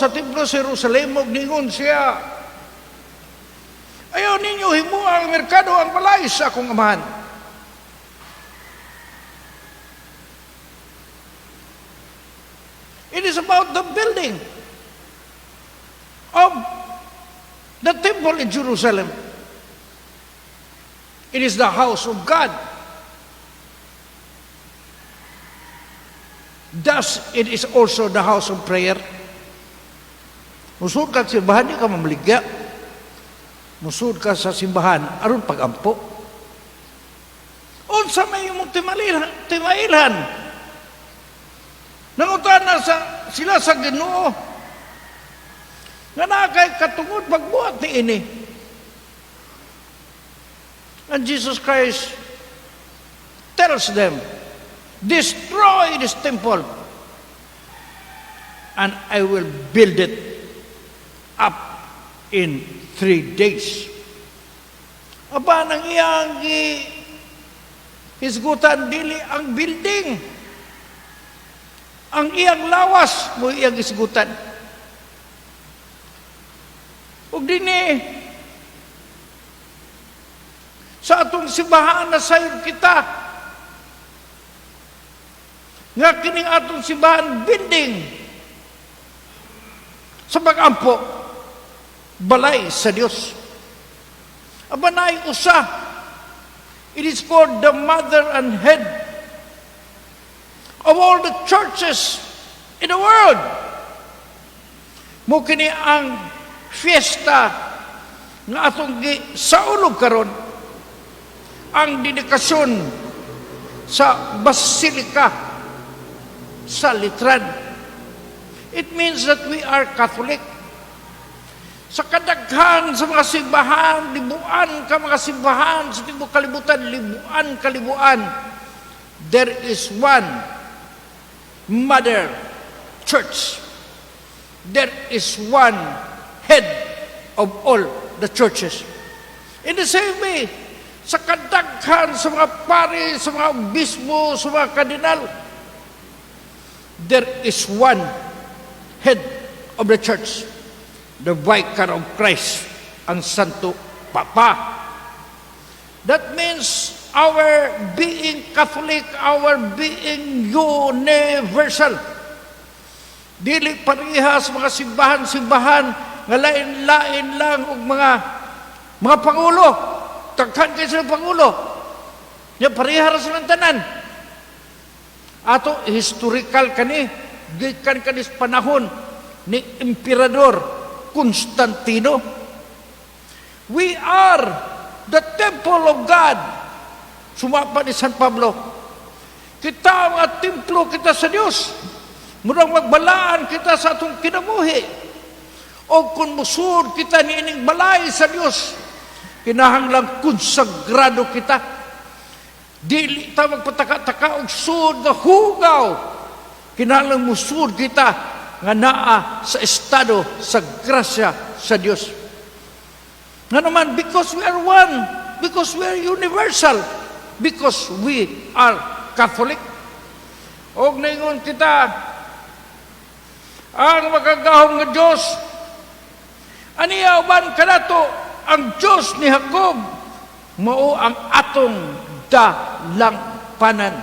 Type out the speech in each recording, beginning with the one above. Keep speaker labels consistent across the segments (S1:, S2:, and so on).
S1: Sa templo sa Jerusalem ug ningon siya, "Ayaw ninyo himua ang merkado ang balay sa akong Amahan." It is about the building of the temple in Jerusalem. It is the house of God. Thus, it is also the house of prayer. Musud ka sa simbahan, di ka mamaligya. Musud ka sa simbahan, aron pagampo. Unsa may imong timailhan? Nangutana sa sila sa Ginoo nga naa kay katungod pagbuhat ni ini. And Jesus Christ tells them, "Destroy this temple and I will build it up in 3 days." Apan ang iyang hisgutan dili ang building. Ang iyang lawas mo iyang hisgutan. Ug dinhi sa atong simbahan na sayod kita nga kining atong simbahan, building sa pag-ampo, balay sa Dios. Apan naay usa. It is called the mother and head of all the churches in the world. Mo kini ang fiesta nga atong gisaulog karon, ang dedikasyon sa Basilika sa Letran. It means that we are Catholic. Sa kadaghan sa mga simbahan, libuan ka mga simbahan sa tibuok kalibutan, libuan kalibuan, there is one mother church. There is one head of all the churches. In the same way, sa kadaghan sa mga pari, sa mga obispo, sa mga kardinal, there is one head of the church, the Vicar of Christ, ang Santo Papa. That means our being Catholic, our being universal. Dili parehas mga simbahan-simbahan nga lain-lain lang og mga pangulo. Daghan kay sila pangulo. Nya pareha ra silang tanan. Ato historical kani, gikan kani sa panahon ni Emperador Constantino. We are the temple of God. Sumapa ni San Pablo. Kita mga templo kita sa Dios. Murang magbalaan kita sa atong kinabuhi. O kung musud kita niining balay sa Dios, kinahanglang konsagrado kita. Dili ta magpataka-taka og sud nga hugaw. Kinahanglang musud kita nga naa sa estado sa grasya sa Dios. Nga naman, because we are one, because we are universal, because we are Catholic. Og naingon kita, ang makagagahom nga Diyos, aniya uban kanato ang Diyos ni Jacob, mao ang atong dalangpanan.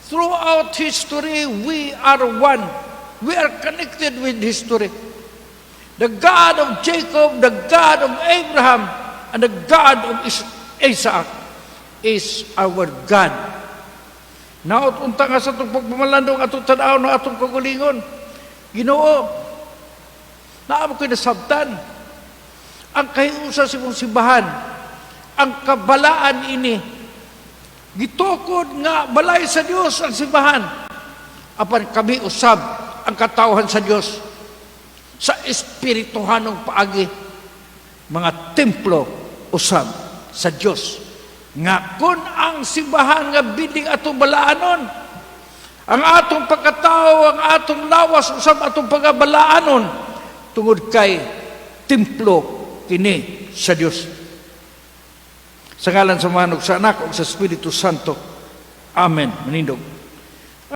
S1: Throughout history, we are one. We are connected with history. The God of Jacob, the God of Abraham, and the God of Isaac is our God. Naot unta nga sa atong pagpamalandong atong tan-aw na atong kaugalingon. Ginoo, naa mo ko'y nasabtan. Ang kahiusa sa imong simbahan, ang kabalaan ini, gitukod nga balay sa Dios ang simbahan. Apan kami usab ang katawhan sa Dios sa espirituhanong paagi, mga templo usab sa Dios. Nga kung ang simbahan nga building atong balaanon, ang atong pagkatao, ang atong lawas usab atong pagabalaanon tungod kay templo kini sa Dios. Sa ngalan sa Amahan, sa Anak ug sa Espiritu Santo. Amen. Manindog.